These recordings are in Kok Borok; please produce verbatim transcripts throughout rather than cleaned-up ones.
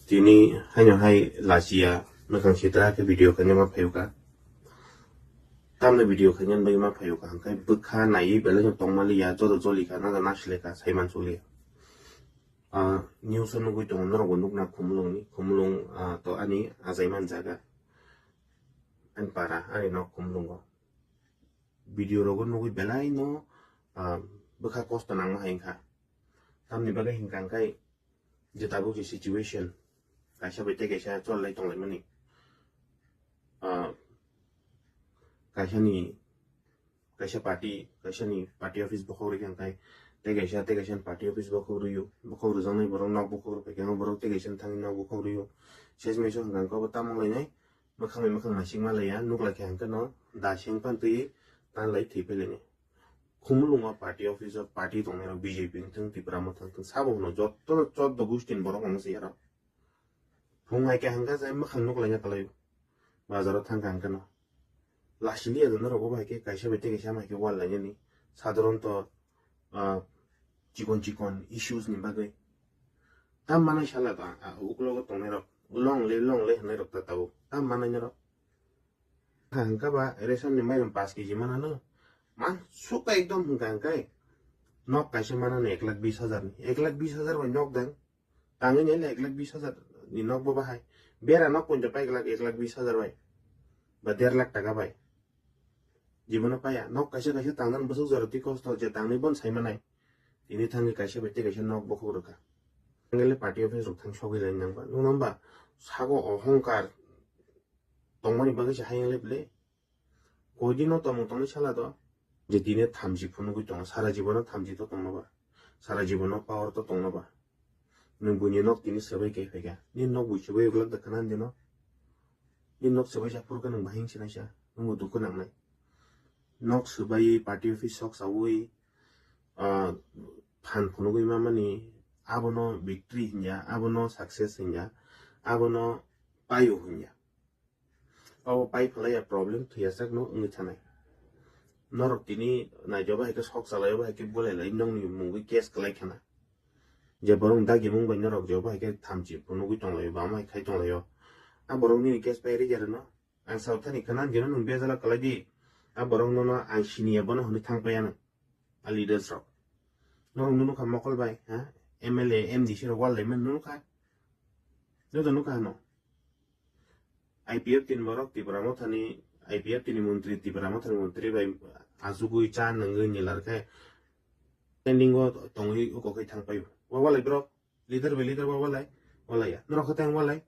Tini haino hai lachiya, mwkhang sitra khe video khaina ma phaiyuka. Tamni video khaina bagwi ma phaiyuka, hwnkhe bwkha naiwi belai no tongmaliya, joto jolikha, nang nasileka, saiman suliya. Ah, news o nugwi tongo, norokbo nukna Khumulungni, Khumulung, ah, to ani achaimani jaga. Ani para, ani nok Khumulungo. Video rogo nugwi belai no, ah, bwkha kosto nangma hai wngkha. Tamni bagwi hinkha hwnkhe je tabuk je situation, kaisa bai tei kaisa chol lai tong laimani. Ah, kaisa ni, kaisa party, kaisa ni party office bokhok rikha hwnkhe tei kaisa, tei kaisa ni party office bokhok rwio, bokhok rwjaknai borok nok bokhok rwphaikhe borok tei kaisa ni thangwi nok bokhok rwio. Sesmai so hwnkha hwnkhe obo tamo lainai, mwkhang bai mwkhang naisingma laiya, nuk laikha hwnkhe no da seng pan twi tan lai thwi phai lainai. Khumulungo party office o party tongnai rok B J P wngthang, Tipra Motha wngthang, sabo hwno joto no choddo gusti ni borok wngwi se yarok. Phung hai khe hangka jai mwkhang nuk laina kwlai o. Bazar o thang kha hangka no. Lasiliya do norok bo hai khe kaisa bai tei kaisa hai khe wal lainani. Sadharanto, ah, chikon chikon issues ni bagwi. Tam manai sala ba, ah, uklogo tongnai rok. Long le, long le hwnwi rok ta tabuk. Tam manai norok. Hangka ba ration ni mairum paanch K G manano. Man suka ekdom hwnkha hwnkhe. Nok kaisa manano ek lakh bis hajar ni. Ek lakh bis hajar bai nok dang. Tangwi nai le ek lakh bis hajar ni nok bo bahai. Bera nok poito pai glak ek lakh bis hajar bai. Ba der lakh taka bai. Jibono paya. Nok kaisa kaisa tangdan bwswk jora twi kosto je tangwi bon sai manai. Tini thangwi kaisa bai tei kaisa nok bokhok rwkha. Tangwi le party office rok thang sogwi lai nang ba. Nung nang ba sago ohongkar tongmani bagwi se hayung le ble. Koidino tongmung tongni sala do. Je tini thamchi phunugwi tongo, sara jibono thamchi to tongno ba. Sara jibono power to tongno ba. Nwng buini nok tini swbai kai phaikha. Nini nok bui swbai uglak da khana dino. Nini nok swbai sa phuru khe nwng bahing sinai sa. Nwngbo dukhu nangnai. Nok swbai party office sok saui, ah, phan phunugwi mamani abono victory hinya, abono success hinya, abono payo hinya. Abo pai phalaiya problem thwiyasak no wngwi thanai. Norok tini naijoba hai khe sok chalaioba hai khe bulai lai nongni mungwi case kwlai khana. Je borok dagi mung bai norok joba hai khe thamchi phunugwi tonglaio, bama hai khai tonglaio. A borok nini case pai rwya rwno. Ang sao thani khana geno nwng bejala kwlai di. A borok nono ang siniya bono hwnwi thang paiya nwng. A leaders rok. Norok nunu kha mokol bai, ha? M L A, M D C rok wal lai man nunu kha. Joto nukha hano. I P F T ni borok Tipra Mothani, I P F T ni montri, Tipra Mothani montri bai achugwi cha nungwi nilar khe pending o tongwi uko khe thang paio. Wa walai borok, leader bai leader wa walai, walaiya. Norok khe tang walai.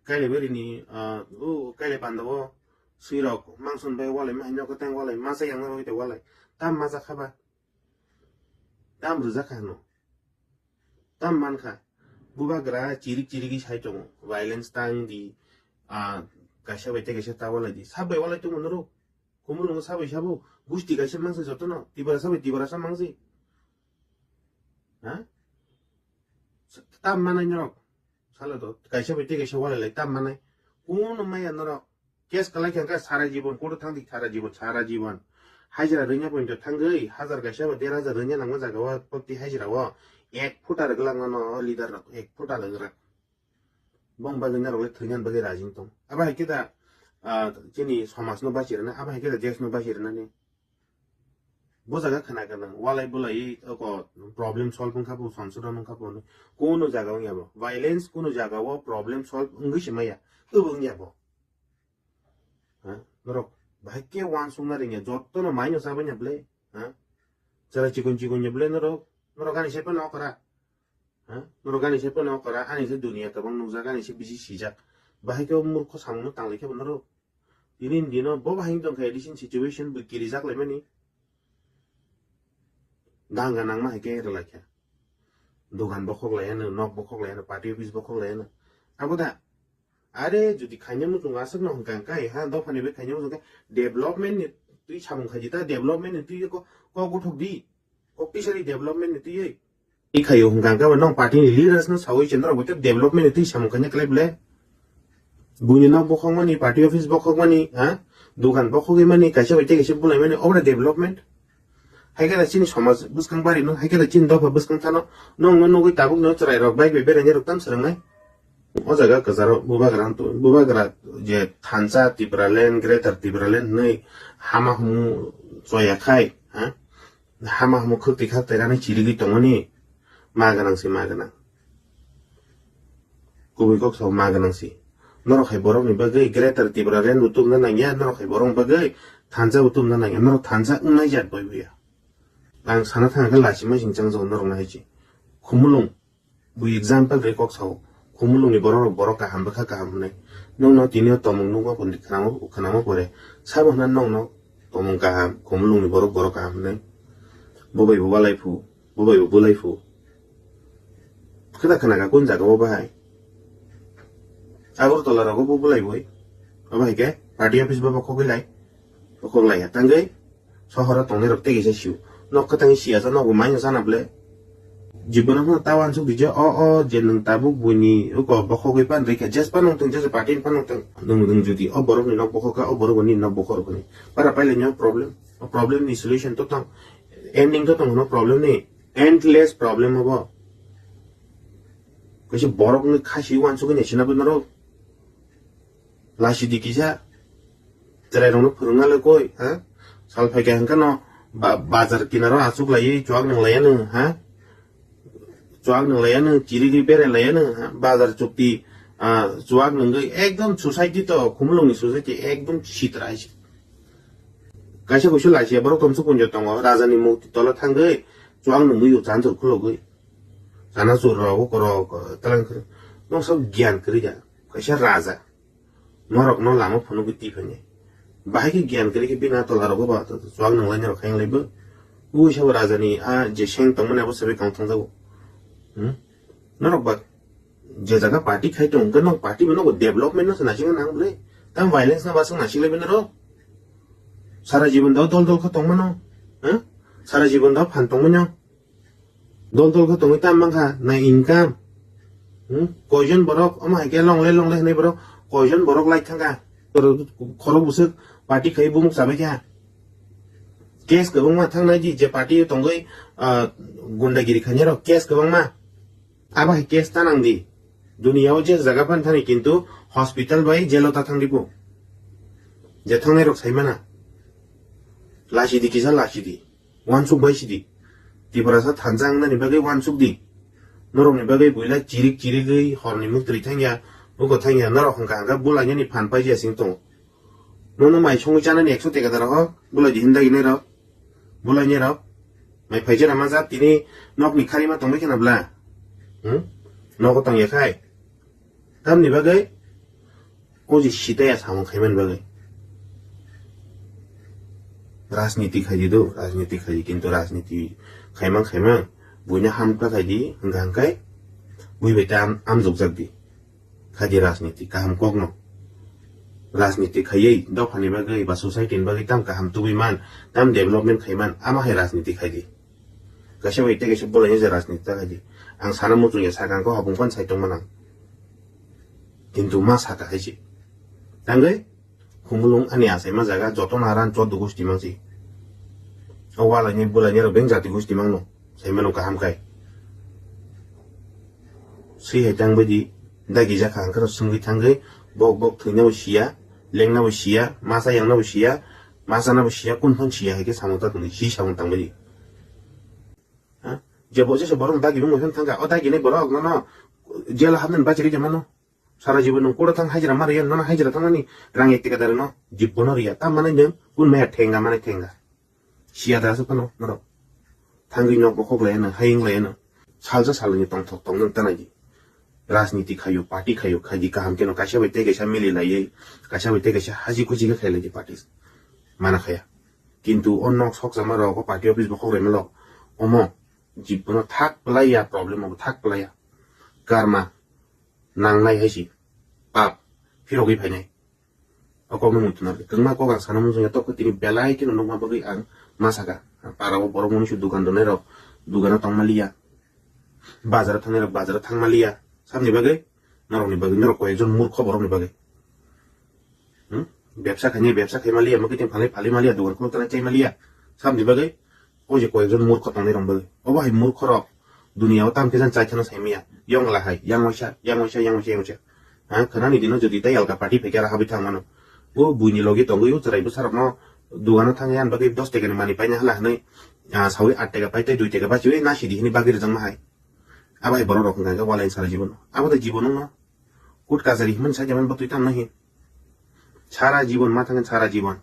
Kailai bari ni, ah, o kailai panda o swi rok mangson bai walai, ma hinyo khe tang walai, masa yang rok walai. Tam masa khaba. Tam rwjak kha hano. Tam man kha. Bubagra chirik chirigwi sai tongo. Violence tang di, ah, kaisa bai tei kaisa ta walai di. Sab bai walai tongo norok. Khumulungo sab bai sabo. Gusti kaisa mangsi jotono. Tiprasa bai Tiprasa mangsi. Ha? Tam manai norok. Sala to. Kaisa bai tei kaisa walai lai. Tam manai. Kuno maya norok. Case kalai khe hwnkhe sara jibon, court o thang di sara jibon, sara jibon. Hajira rwngya poito thangwi, hajar kaisa ba der hajar rwngya nangma jaga o, proti hajira o ek phuta rwgwlak mano o leader rok, ek phuta rwgwlak. Bong bagwi norok le thwinani bagwi raji wng tong. Abo hai khe da, ah, chini somaj no bachi rwna, abo hai khe da desh no bachi rwnani. Bo jaga khna gwnang, walai bulai, oko problem solve wngkha bo, songsodon wngkha bo, kuno jaga wngya bo. Violence kuno jaga o problem solve wngwi se maya, obo wngya bo. Ha? Norok bahai khe uansukna rwngya, jotono maino chabaiya ble, ha? Chwla chikon chikon ya ble norok, norok ani se phano okra. Ha? Norok ani se phano okra, ani se duniya tabang nukjak, ani se bisi sijak. Bahai khe o murkho samungno tanglai khe bo norok. Tini ni dino bo bahai tongkha, addition situation bo kirijak laimani. Danga nangma hai khe rwlaikha. Dogan bokhok laiyano, nok bokhok laiyano, party office bokhok laiyano. Abo da. Are jodi khaina muchung aswkno hwnkha hwnkhe, ha, dophani bai khaina muchung khe development ni twi samung khaidi ta, development ni twi ko, kok uthok di. Kok tisari development ni twi. I khayo hwnkha hwnkhe abo nong party ni leaders no sawi chendra bo development ni twi samung khaina khlai ble. Buini nok bokhokmani, party office bokhokmani, ha? Dogan bokhogwi mani, kaisa bai tei kaisa bulaimani, obra development. Hai khe chini somaj bwskang bari no, hai khe chini dopha bwskang thano, nongno nugwi tabuk no chwrai rok bai bai berai rok tam swrwngnai. O jaga kwcharo bubagra, bubagra je thansa Tipraland, Greater Tipraland hinwi hama humu choya khai, ha? Hama humu khwtwi khak tai rani chirigwi tongmani ma gwnang se ma gwnang. Kubui kok sao ma gwnang se. Norok hai borokni bagwi Greater Tipraland bo tubuna nangya, norok hai borokni bagwi thansa bo tubuna nangya, norok thansa wngnai jat bai buya. Ang sana thangkhe lachima sing chang jago norok nahai chi. Khumulung. Bui example ri kok sao, khumulungni borok rok borok kaham bwkha kaham hwnwi. Nwng no tini o tomung nukma pore khwnamo, khwnamo pore. Sabo hwnna nwng no tomung kaham, khumulungni borok borok kaham hwnwi. Bo bai bo balai phu, bo bai bo bulai phu. Khwda khwna ka kun jaga o bahai. Agartala rogo bo bulai boi. Abo hai khe party office bo bokhok lai. Bokhok lai ya tangwi. Sohoro tongnai rok tei kaisa sio. Nok kwtangwi siya sa nogo maino sana ble. Jibono phano ta uansuk di je o, o je nwng tabuk buini uko bokhogwi pan rikha, jes pan nongthung, jes party pan nongthung. Nwng, nwng jodi o borokni nok bokhok kha, o borok bo nini nok bokhok rwkha ni. Para pailai ni o problem. O problem ni solution to tong. Ending to tong no problem ni. Endless problem obo. Kaisa borokni khasi uansugwi naisina bo norok. Lachidi kisa. Chwrairokno phwrwngna le koi, ha? Sal phaikha hwnkhe no ba-, bazar kinaro achuk laiwi chuak nung laiya nung, ha? Chuak nung laiya nung, chirigwi berai laiya nung, ha? Bazar chukti, ah, chuak nungwi ekdom society to, Khumulungni society ekdom sitra hai se. Kaisa kuisu lachiya borok tomsuk punjo tongo, rajani mukti tolo thangwi chuak nungwi o chanchur khulogwi. Chana chur rok, ukorok, talang kwrwi. Noksa giyan kwrwi da. Kaisa raja. Norok no lama phunugwi twi phainai. Bahai khe giyan kwrwi khe bini a tola rogo ba chuak nung lainai rok khaiyang laibo. Ui sabo raja ni a je seng tongmani abo sabai kang thangjago. Hmm? Norok ba je jaga party khai tong hwnkhe nok party bo nogo development no se naisingna nang bwle. Tam violence no ba swng naising laibo norok. Sara jibon dao dol dol khe tongmano. Hmm? Sara jibon dao phan tongmano. Dol dol khe tongwi tam mankha, na income. Hmm? Koijon borok, omo hai khe longle longle hwnwi borok, koijon borok lai thangkha. Khorok bwswk party khai bumuk chabai kha. Case kwbangma thangnai di je party o tongwi, ah, gundagiri khainai rok case kwbangma. Abo hai case ta nang di. Duniya o je jaga phan thani kintu hospital bai jail o ta thang di bo. Je thangnai rok sai mana. Lachidi kisa lachidi. Uansuk bai sidi. Tiprasa thansa wngnani bagwi uansuk di. Norokni bagwi buila chirik chirigwi horni muktwi thangya, buko thangya, norok hwnkha hwnkha bulainani phan paijaya sing tongo. Nono mai songwi chanani ekso teka dara o, bulai di hinda ginai rok. Bulainai rok. Mai phaijana ma jat tini nokni kharima tongbai khena bla. Hmm? Nogo tongya khai. Tamni bagwi o je sitaya samung khaimani bagwi. Rajniti khaidi do, rajniti khaidi, kintu rajniti khaimang khaimang buino hamkra khaidi, hwnkha hwnkhe bui bai ta am-, amjokjak di. Khaidi rajniti kaham kokno. Rajniti khaiwi dophani bagwi ba society ni bagwi tam kaham tubui man, tam development khai man, ama hai rajniti khaidi. Kaisa bai tei kaisa bolai je rajniti ta khaidi. Ang sana muchung ya sakang ko habung pan sai tong manang. Kintu ma saka hai se. Tangwi Khumulung ani achai ma jaga joto naran chod gusti mangsi. O walai ni bulai ni rok beng jati gusti mangno. Sai mano kaham khai. Swi hai tang bidi dagi jakha hangkhe rok swngwi thangwi bok bok thwina bo siya, lengna bo siya, masa yangna bo siya, masa na bo siya, kun phang siya hai khe samung ta tongdi, si samung tang bidi. Ha? Je bo jesa borok dagi bung thang thangkha, o dagi ni borok nono jail habnani bachiri je mano. Sara jibon nwng kura thang hajira mari yan, nono hajira thangnani rang ek teka dare no jibon no riya. Tam manai nwng kun maya thenga manai thenga. Siya da asuk phano norok. Thangwi nok bokhok lai ano, hayung lai ano. Salsa salni tongthok tong nwng tanai di. Rajniti khayo, party khayo, khaidi kaham keno kaisa bai tei kaisa mili laiwi, kaisa bai tei kaisa haji kuji khe khailai di party. Mana khaya. Kintu o nok sokchama rok o party office bokhok rwma lok. Omo jibon no thak plai ya, problem obo thak plai ya. Karma nangnai hai se pap phirogwi phainai. O kokno muitu narwkhe kwbangma kok ang sana muchungya, tokhe tini belai kheno nukma bagwi ang ma saka. Para o borok mwnwi se dukan donai rok dukano tongma liya, bazaro thangnai rok bazaro thangma liya. Saboni bagwi norokni bagwi, norok koi ekjon murkho borokni bagwi. Hmm? Bebsa khainai bebsa khaima liya, mwkhitwng phalwi phalwi ma liya, dukan khuluk tanai chaima liya. Saboni bagwi O je koyekjon murkho tongnai rok bagwi. Obo hai murkho rok duniya o tam khe jan chai kheno sai maya. Yong la hai, yang waisa, yang waisa, yang waisa, yang waisa. Ha, khwnani dino jodi tei alka party phaikhe aro habwi thang mano. O buini logi tongwi o chwrai bwsarokno dugano thangwi ani bagwi dos tekani manwi paina hala hwnwi, ah, sawi at teka pai tei dui teka bachiwi na sidi hwnwi bagwi rwjakma hai. Abo hai borok rok hwnkha khe walain sara jibon. Abo tei jibon wngno. Kut kachari himani sakya man bwtwi tamo nahi. Sara jibon ma thangkhe sara jibon.